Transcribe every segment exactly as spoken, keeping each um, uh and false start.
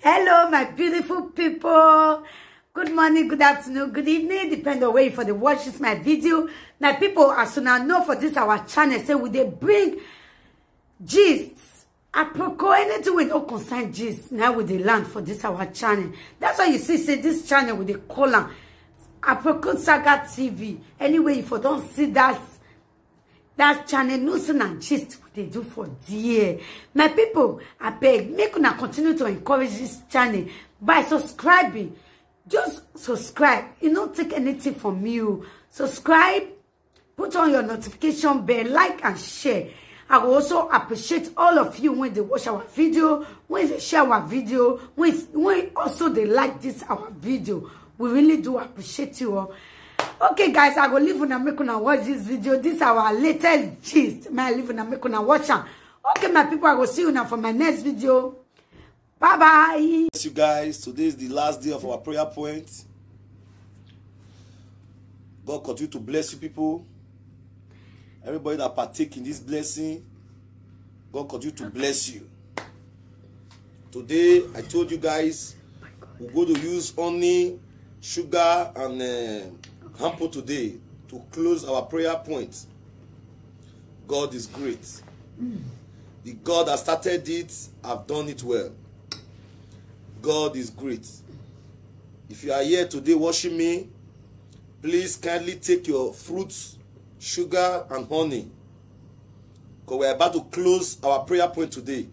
Hello, my beautiful people. Good morning, good afternoon, good evening, depend on where you for the watch this my video. My people, as soon as know for this our channel, say we dey bring gist, apropos anything we don't concern gist. Now we dey land for this our channel. That's why you see, say this channel we dey call am Aproko Saga T V. Anyway, if you don't see that that channel, no say na gist we dey do for there. My people, I beg, make una continue to encourage this channel by subscribing. Just subscribe. You no take anything from you. Subscribe, put on your notification bell, like and share. I will also appreciate all of you when they watch our video, when they share our video, when, when also they like this our video. We really do appreciate you all. Okay, guys, I go leave una make una watch this video. This our latest gist. My leave una make una watch am. Okay, my people, I go see you now for my next video. Bye bye. Bless you guys. Today is the last day of our prayer point. God continue to bless you people. Everybody that partake in this blessing, God continue to bless you. Today, I told you guys, we're going to use honey, sugar, and uh, hamper today to close our prayer point. God is great. The God that started it, have done it well. God is great. If you are here today watching me, please kindly take your fruits, sugar, and honey, because we're about to close our prayer point today.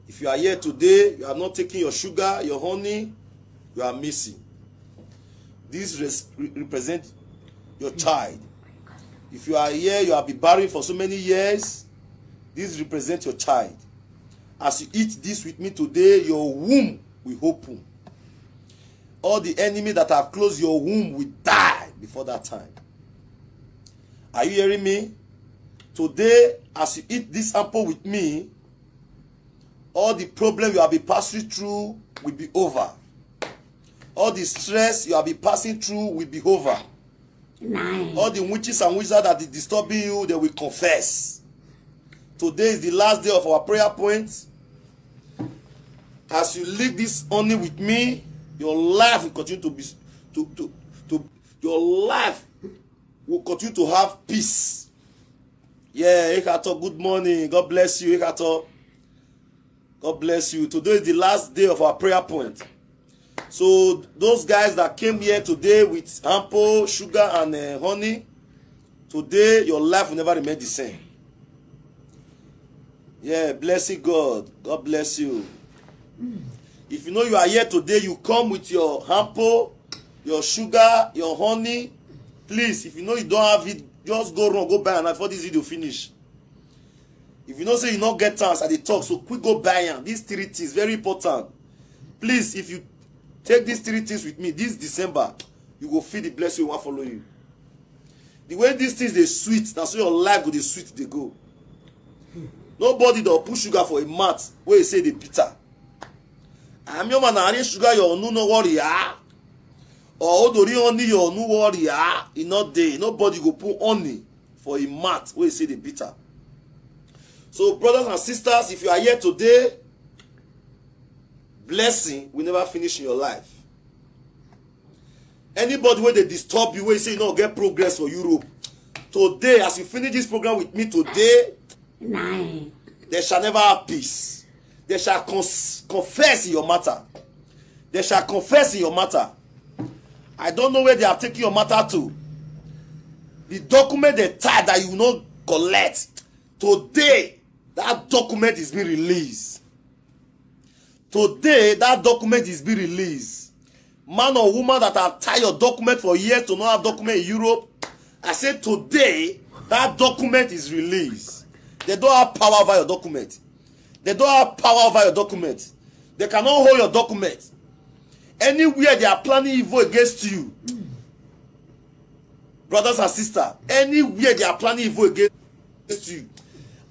If you are here today, you are not taking your sugar, your honey, you are missing. This res- re- represent your child. If you are here, you have been barren for so many years, this represents your child. As you eat this with me today, your womb will open. All the enemy that have closed your womb will die before that time. Are you hearing me? Today, as you eat this apple with me, all the problem you have been passing through will be over. All the stress you have been passing through will be over. Nine. All the witches and wizards that is disturbing you, they will confess. Today is the last day of our prayer point. As you lick this honey with me, your life will continue to be to to to your life will continue to have peace. Yeah, Ekato, good morning. God bless you, Ekato. God bless you. Today is the last day of our prayer point. So those guys that came here today with ample sugar and uh, honey, today your life will never remain the same. Yeah, blessing God. God bless you. If you know you are here today, you come with your hamper, your sugar, your honey. Please, if you know you don't have it, just go run, go buy am before this video finish. If you know say you no get chance, I dey talk, so quick go buy am. These three things very important. Please, if you take these three things with me this December, you go feel the blessing wey wan follow you. The way these things dey sweet, na so your life go dey sweet dey go. Nobody don put sugar for a mat wey say dey bitter. Ami ọma na arị sugar your onu no worry ah. Or odori honey your onu worry ah. E no dey. Nobody go put honey for a mat wey say dey bitter. So brothers and sisters, if you are here today, blessing will never finish in your life. Anybody wey dey disturb you, wey say you no get progress for Europe, today as you finish this program with me today, Nine. They shall never have peace. They shall cons- confess in your matter. They shall confess in your matter. I don't know where they have taken your matter to. The document they tie that you no collect, today that document is being released. Today that document is being released. Man or woman that have tied your document for years to not have document in Europe, I say today that document is released. They don't have power over your document. They don't have power over your document. They cannot hold your document. Anywhere they are planning evil against you, brothers and sisters, anywhere they are planning evil against you,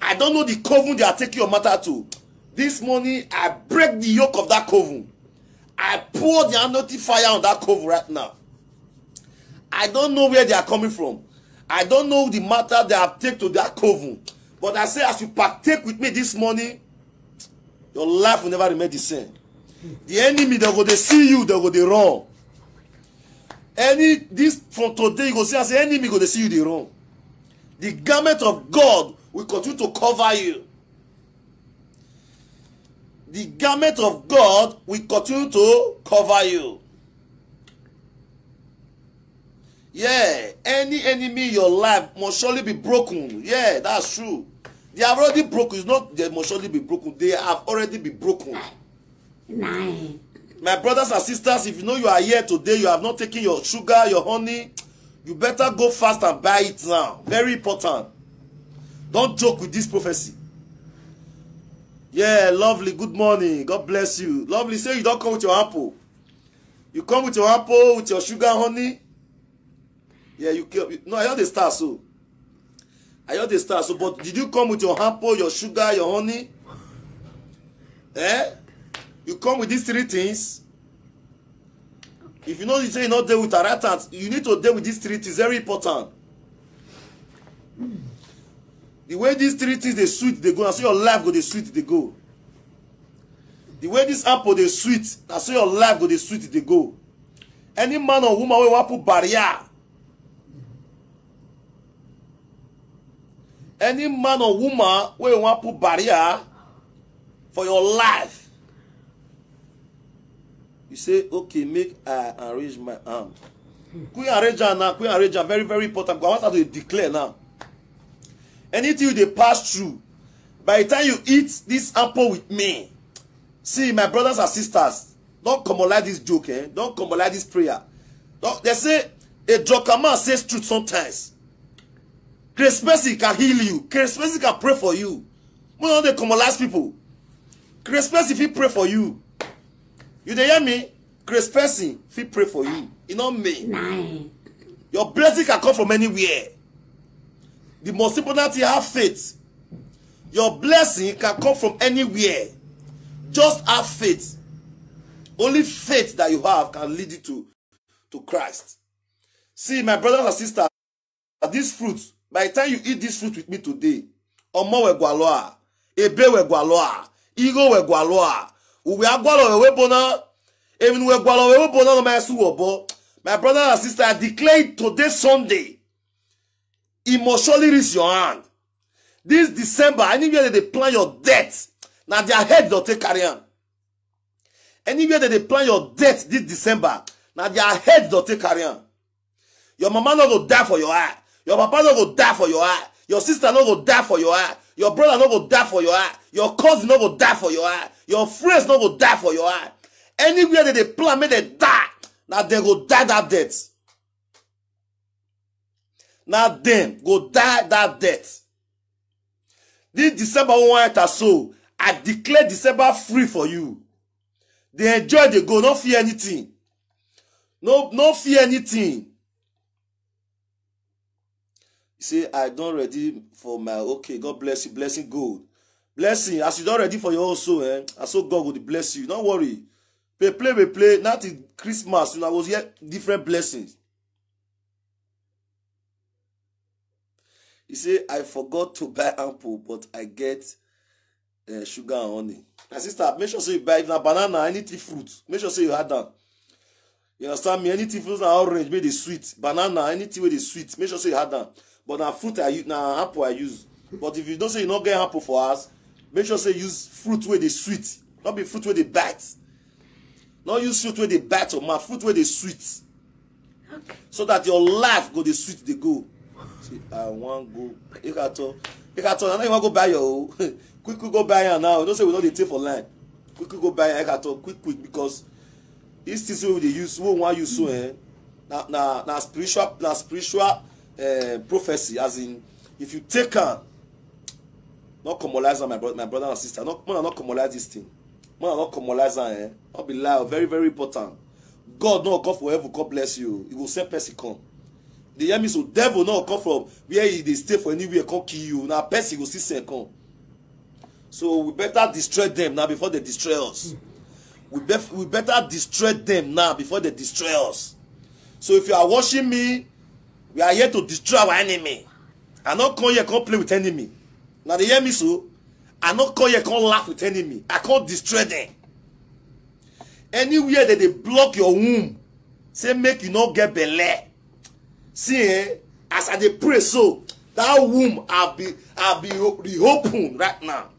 I don't know the coven they are taking your matter to. This morning, I break the yoke of that coven. I pour the anointing fire on that coven right now. I don't know where they are coming from. I don't know the matter they have taken to that coven. But I say, as you partake with me this morning, Your life will never remain the same. The enemy, they go dey see you, they go dey run. Any this from today, you go see as enemy go dey see you dey run. The garment of God will continue to cover you. The garment of God will continue to cover you. Yeah, any enemy in your life must surely be broken. Yeah, that's true. They have already broken. It's not they must surely be broken. They have already been broken. Nine. My brothers and sisters, if you know you are here today, you have not taken your sugar, your honey, you better go fast and buy it now. Very important. Don't joke with this prophecy. Yeah, lovely. Good morning. God bless you. Lovely, say you don't come with your apple. You come with your apple, with your sugar, honey. Yeah, you, you no, I hear the star so. I hear the star so, but did you come with your apple, your sugar, your honey? Eh? You come with these three things. If you know you say you not deal with a rat, you need to deal with these three things. Very important. The way these three things they sweet, they go. I say your life go they sweet, they go. The way this apple they sweet, I say your life go they sweet, they go. Any man or woman wey wan put barrier, any man or woman wey wan put barrier for your life, you say, okay, make I arrange my arm. Queen arrange am now, queen arrange am, very, very important, because I want to declare now. Anything you dey pass through, by the time you eat this apple with me, see, my brothers and sisters, don't come like this joke, eh? Don't come like this prayer. Don't, they say a drunken man says truth sometimes. Grace person can heal you. Grace person can pray for you. We don't dey commonize people. Grace person fit pray for you. You dey hear me? Grace person fit pray for you. You know me. Nine. Your blessing can come from anywhere. The most important thing, have faith. Your blessing can come from anywhere. Just have faith. Only faith that you have can lead you to, to Christ. See, my brothers and sisters, this fruit, by the time you eat this fruit with me today, omo we gwaloa, ebe we gwaloa, igo we gwaloa, uwe agwalo we bona, even we gwalo we bona no my su obo. My brother and sister, I declare it today Sunday. It must surely reach your hand. This December, anywhere that they plan your death, now their head don't take carry am. Anywhere that they plan your death this December, now their head don't take carry am. Your mama no go die for your eye. Your papa no go die for your eye. Your sister no go die for your eye. Your brother no go die for your eye. Your cousin no go die for your eye. Your friends no go die for your eye. Anywhere that they plan make they die, now they go die that death. Now them go die that death. This December one enter so, I declare December free for you. They enjoy, they go, no fear anything. No, no fear anything. You say, I don't ready for my, okay, God bless you, blessing gold. Blessing, as you don't ready for your own soul, eh? I so God will bless you. Don't worry. Play, play, we play. Not in Christmas, you know, I was yet different blessings. He say, I forgot to buy apple, but I get uh, sugar and honey. My sister, make sure say you buy, if na banana, anything fruit, make sure say you add am. You understand me? Anything fruit na orange, make dey sweet. Banana, anything wey dey sweet, make sure say you add am. But na fruit I use, na apple I use. But if you don't say you not get apple for us, make sure say you use fruit wey dey sweet. Not be fruit wey dey bite. Not use fruit wey dey bite or mouth, fruit wey dey sweet. Okay. So that your life go dey sweet dey go. Say, I wan go. Ekato, Ekato, I know you wan go buy your own. Quick, quick, go buy am now. You know say we no dey take for line. Quick, quick, go buy am, Ekato, quick, quick, because these things wey we dey use, wey we wan use so, eh, na, na, na spiritual, na spiritual uh, prophecy. As in, if you take am, not commonize am, my brother, my brother and sister. Not, no, not commonize this thing. Man, not commonize am, eh? Not be lie. Very, very important. God no come for heaven, God bless you. He will send person come. The hear me so, devil no come from where he dey stay for anywhere, come kill you. Now person go still send come. So we better destroy them now before they destroy us. We, bef- we better destroy them now before they destroy us. So if you are watching me, we are here to destroy our enemy. I not come here come play with enemy. Now they hear me so. I no come here come laugh with enemy. I come destroy them. Anywhere that they block your womb, say make you no get belle. See, eh, as I dey pray so, that womb I be I be reopen right now.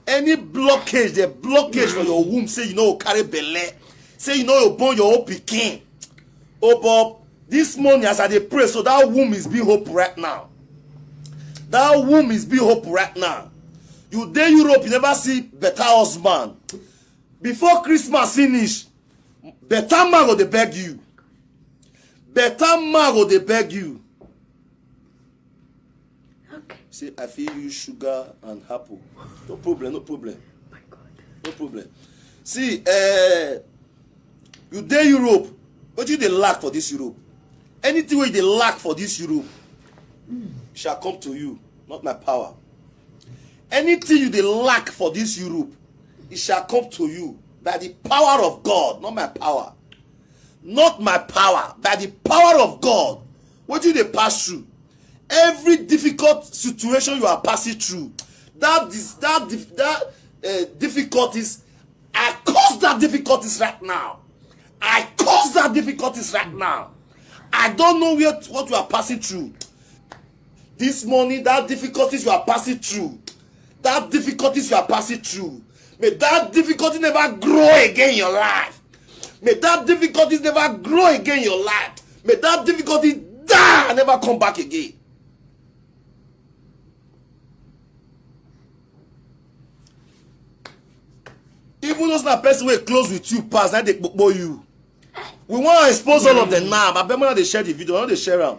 Any blockage, the blockage for your womb, say you no go carry belle, say you no go born your own pikin. Oh, Bob, this morning as I dey pray, so that womb is being hope right now. That womb is being hope right now. You dey Europe, you never see better husband. Before Christmas finish, better man go dey beg you. Better man go dey beg you. Okay. Say I fit use sugar and apple. No problem, no problem, My God. no problem. See, uh, you dey Europe. What you dey lack for this Europe? Anything wey you dey lack for this Europe shall come to you, not my power. Anything you dey lack for this Europe, it shall come to you by the power of God, not my power. Not my power, by the power of God. What you dey pass through? Every difficult situation you are passing through, that is that dif- that uh, difficulties, I cause that difficulties right now. I cause that difficulties right now. I don't know where, what you are passing through. This morning, that difficulties you are passing through, that difficulties you are passing through, may that difficulty never grow again in your life. May that difficulties never grow again in your life. May that difficulty die and never come back again. Even those na person wey close with you pass, na dey kpokpo you. We wan expose all of them now. Abeg, una dey share the video, una dey share am.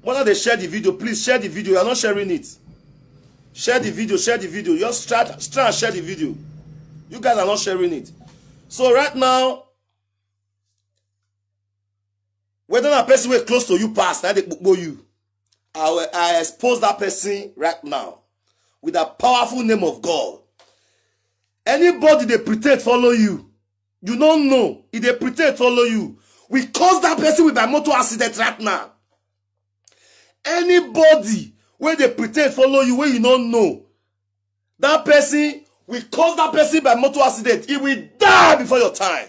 Una dey share the video, please share the video. You are not sharing it. Share the video, share the video. Just try, try and share the video. You guys are not sharing it. So right now, whether na person wey close to you pass, na dey kpokpo you. I will, I expose that person right now with the powerful name of God. Anybody dey pretend follow you, you no know. If they pretend follow you, we cause that person with by motor accident right now. Anybody wey dey pretend follow you, wey you no know, that person, we cause that person by motor accident. He will die before your time.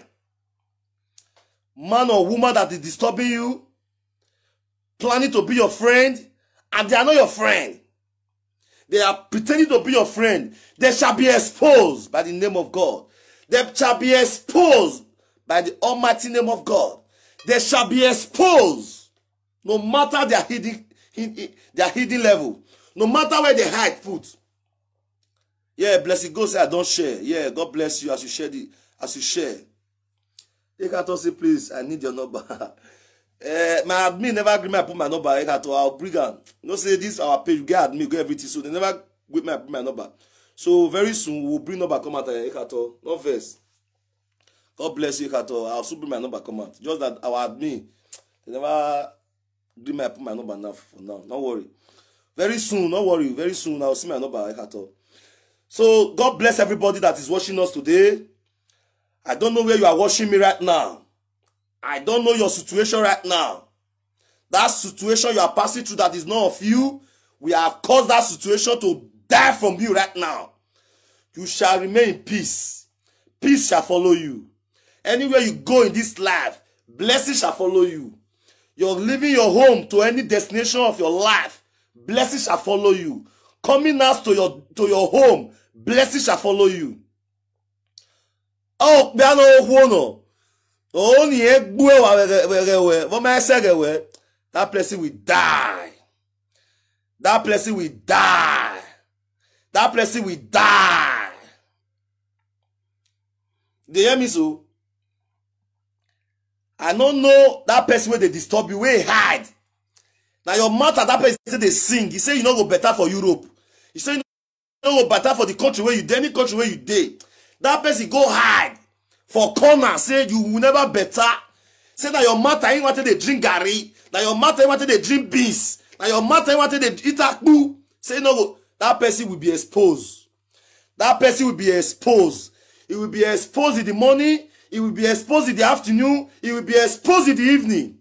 Man or woman that is disturbing you, planning to be your friend, and they are not your friend. They are pretending to be your friend. They shall be exposed by the name of God. They shall be exposed by the almighty name of God. They shall be exposed, no matter their hidden, hid- their hidden level, no matter where they hide put. Yeah, blessing. Go say I don't share. Yeah, God bless you as you share the as you share. Ekato say, please, I need your number. Uh, my admin never agree me put my number. Ekato, I'll bring am. No say this our page, we get admin, get everything. So they never agree me put my number. So very soon we'll bring number come out. Ekato, no vex. God bless you, Ekato. I'll soon bring my number come out. Just that our admin, they never agree me put my number now for now. No worry. Very soon, no worry. Very soon I'll see my number, Ekato. So God bless everybody that is watching us today. I don't know where you are watching me right now. I don't know your situation right now. That situation you are passing through that is not of you, we have caused that situation to die from you right now. You shall remain in peace. Peace shall follow you. Anywhere you go in this life, blessing shall follow you. You're leaving your home to any destination of your life, blessing shall follow you. Coming out to your to your home, blessing shall follow you. Oh, bịa n'okwu ụnụ. Onye egbuo wa were were we, vọma ese gị we. That person will die. That person will die. That person will die. They hear me so? I don't know that person where they disturb you, where hide. Now your matter, that person say they sing. He say you no go better for Europe. He say you no go better for the country where you dey, any country where you dey. That person go hide for corner, say you will never better. Say na your matter, he wanted to drink garri. Na your matter, he wanted to drink beans. Na your matter, he wanted to eat akpu. Say no go. That person will be exposed. That person will be exposed. He will be exposed in the morning. He will be exposed in the afternoon. He will be exposed in the evening.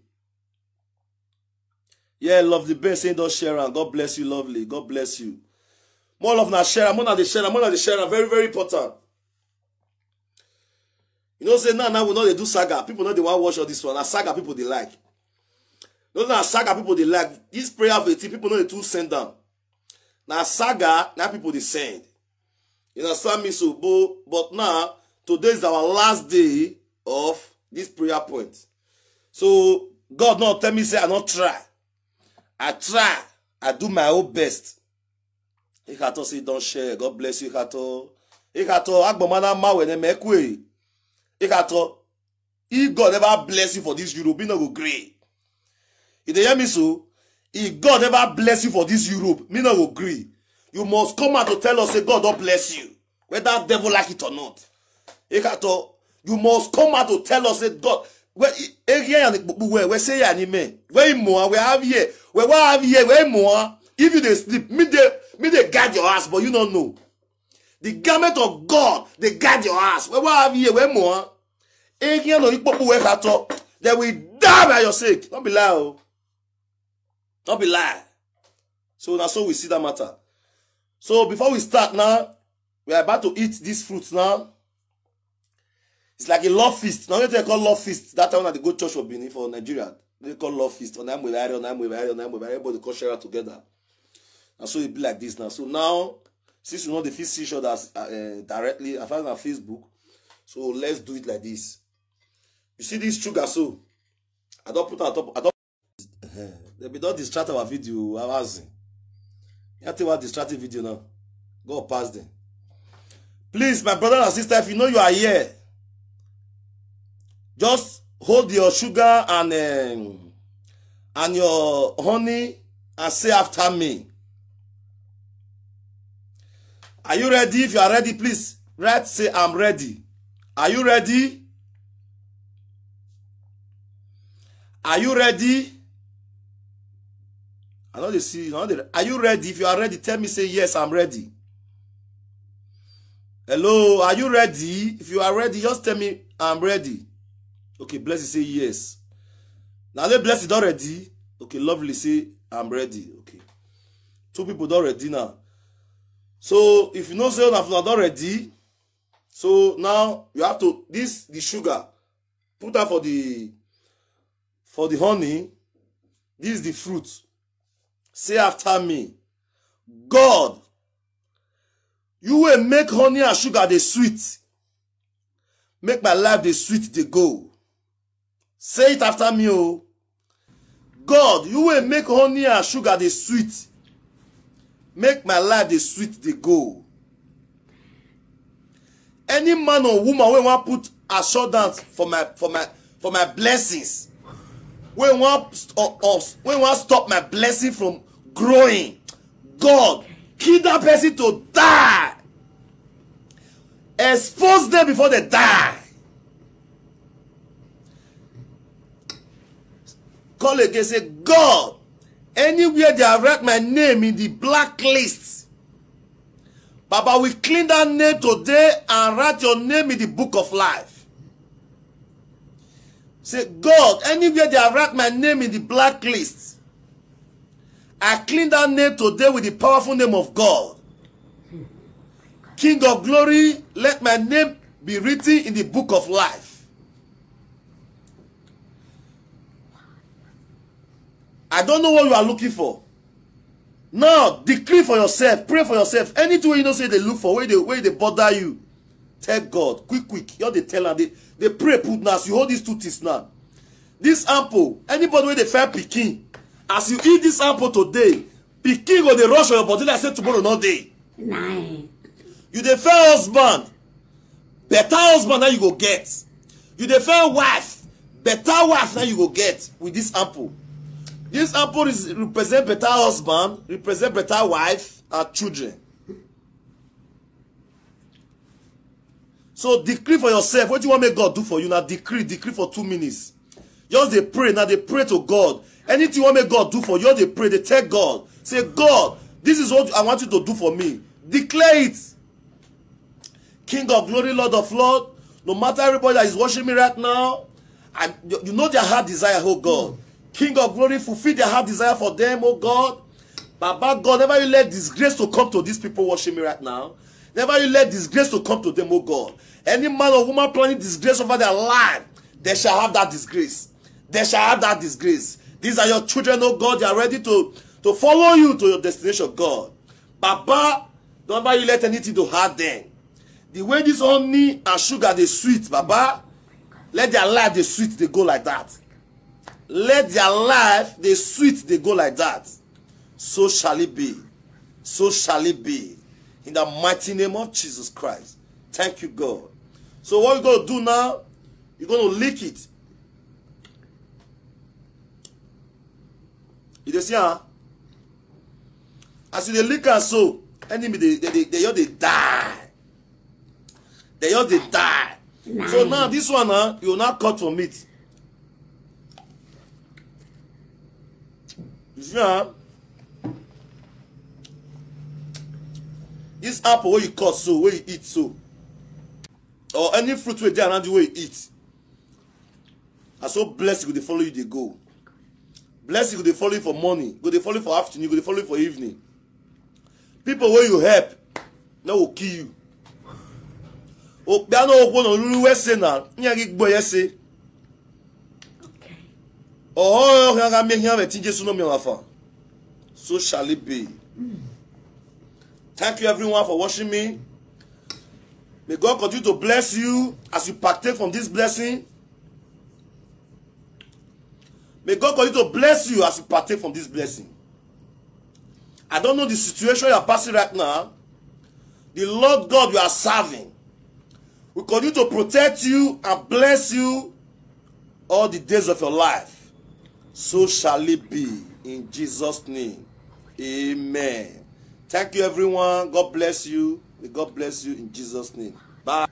Yeah, lovely Ben saying don't share am. God bless you, lovely. God bless you. More love na share am, more na dey share am, more na dey share am. Very, very important. You know say now, now we no dey do saga. People no dey wan watch all this one. Na saga people dey like. No, na saga people dey like. This prayer of eighteen, people no dey too send am. Na saga, na people dey send. You understand me? So, but, but now, today is our last day of this prayer point. So, God no tell me say I no try. I try. I do my own best. Ikato say don share. God bless you, Ikato. Ikato, agbomana mawe ne mekwe. Ikato, if God ever bless you for this Europe, you no go gree. You dey hear me so? If God ever bless you for this Europe, me no go gree. You must come out to tell us say God don bless you, whether devil like it or not. Ikato, you must come out to tell us say God. Where area and where where say ya ni me? Where more? Where have here? Where what have here? Where more? If you dey sleep, me dey me dey guard your ass, but you no know. The garment of God dey guard your ass. Where what have here? Where more? Area no ikpopu where at all. They will die by your sake. Don't be lie. Oh. Don't be lie. So now, so we see that matter. So before we start now, we are about to eat these fruits now. It's like a love feast. Now they call love feast. That time when they go church for Benin for Nigeria, they call love feast. On I'm with Ari, on I'm with Ari, on I'm with Ari. Everybody come share out together. And so it be like this now. So now, since we know the feast see each other as, uh, directly, I found on Facebook. So let's do it like this. You see this sugar, so I don't put on top. I don't. They be don distract our video. I was. You think what distracting video now? Go past them. Please, my brother and sister, if you know you are here, just hold your sugar and um, and your honey and say after me. Are you ready? If you are ready, please write say I'm ready. Are you ready? Are you ready? I know they see. I know they, are you ready? If you are ready, tell me say yes, I'm ready. Hello, are you ready? If you are ready, just tell me I'm ready. Okay, Blessing say yes. Now let Blessing don ready. Okay, Lovely say I'm ready. Okay, two people don ready now. So if you know say una don ready, so now you have to this the sugar, put am for the for the honey. This is the fruit. Say after me, God, you will make honey and sugar dey sweet. Make my life dey sweet dey go. Say it after me, oh. God, you will make honey and sugar dey sweet. Make my life dey sweet dey go. Any man or woman wey wan put assurance for my for my for my blessings, wey wan st- uh, uh, wey wan stop my blessing from growing, God, kill that person to die. Expose them before they die. Call again, say, God, anywhere they have write my name in the blacklist, Baba, we clean that name today and write your name in the book of life. Say, God, anywhere they have write my name in the blacklist, I clean that name today with the powerful name of God. King of glory, let my name be written in the book of life. I don't know what you are looking for. Now, decree for yourself, pray for yourself. Anything wey you know say they look for, wey they wey they bother you, tell God quick, quick. You dey tell am, they they pray put now. As you hold these two things now, this ample, anybody wey dey find pikin, as you eat this ample today, pikin go dey rush for your body like say tomorrow no dey. Nine. You dey find husband, better husband now you go get. You dey find wife, better wife now you go get with this ample. This ample is represent better husband, represent better wife and children. So decree for yourself. What you want make God do for you now? Decree, decree for two minutes. Just dey pray now. Dey pray to God. Anything you want make God do for you, just dey pray. Dey tell God. Say, God, this is what I want you to do for me. Declare it. King of glory, Lord of lord, no matter everybody that is watching me right now, I, you, you know their heart desire, oh God. King of glory, fulfill their heart desire for them, oh God. Baba God, never you let disgrace to come to these people watching me right now. Never you let disgrace to come to them, oh God. Any man or woman planning disgrace over their life, they shall have that disgrace. They shall have that disgrace. These are your children, oh God. They are ready to, to follow you to your destination, God. Baba, don't ever you let anything to hurt them. The way this honey and sugar dey sweet, Baba, let their life dey sweet, dey go like that. Let their life dey sweet, dey go like that. So shall it be. So shall it be. In the mighty name of Jesus Christ. Thank you, God. So what you gonna do now? You're gonna lick it. You dey see, huh? As you dey lick am so, enemy dey, dey, dey, dey just dey die. They just dey die. So now this one, huh, you now cut for meat. You see, huh? This apple wey you cut so, wey you eat so, or any fruit wey dey around you wey you eat, na so blessing go dey follow you dey go. Blessing go dey follow you for morning, go dey follow you for afternoon, go dey follow you for evening. People wey you help no go kill you. Okpia no okwo no ruru we say na nya gi gbo ye say. Oh, ya ga me hia wetin Jesu no me wafa. So shall it be. Thank you everyone for watching me. May God continue to bless you as you partake from this blessing. May God continue to bless you as you partake from this blessing. I don't know the situation you are passing right now. The Lord God you are serving will continue to protect you and bless you all the days of your life. So shall it be in Jesus' name. Amen. Thank you, everyone. God bless you. May God bless you in Jesus' name. Bye.